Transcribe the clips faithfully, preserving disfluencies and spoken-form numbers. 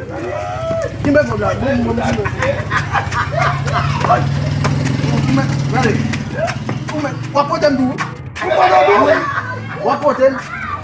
Ki mèt mwen la? Bon, bon, bon. Ou mèt, gade. Ou mèt, w ap pote m tou. Ou pote m tou? Wi. W ap pote m.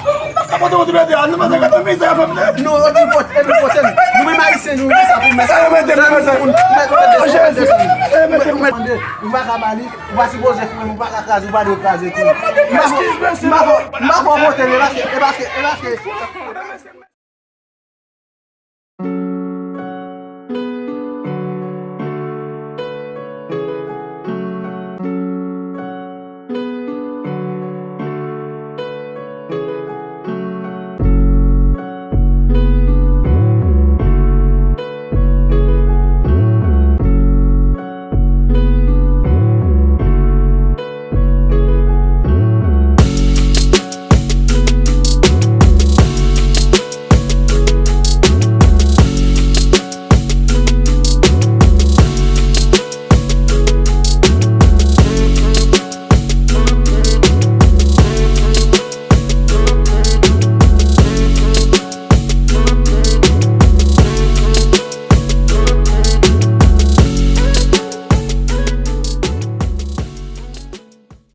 Ou pa ka pote m tou lè de a, nou pa ka pote m, sa fè m. Non, ou di pote, e nou pote m. Nou menm Ayisyen, nou gen sa pou mèt. Sa yo mete m, sa. Ou mèt, ou mèt desann, ou mèt desann. Sa yo mete m. Ou pa ka ba li, ou pa sipoze fouye, ou pa ka kraze, ou pa dwe kraze tou. M pa fè, m pa fè, m pa fè w pote l, e paske, e paske, e paske.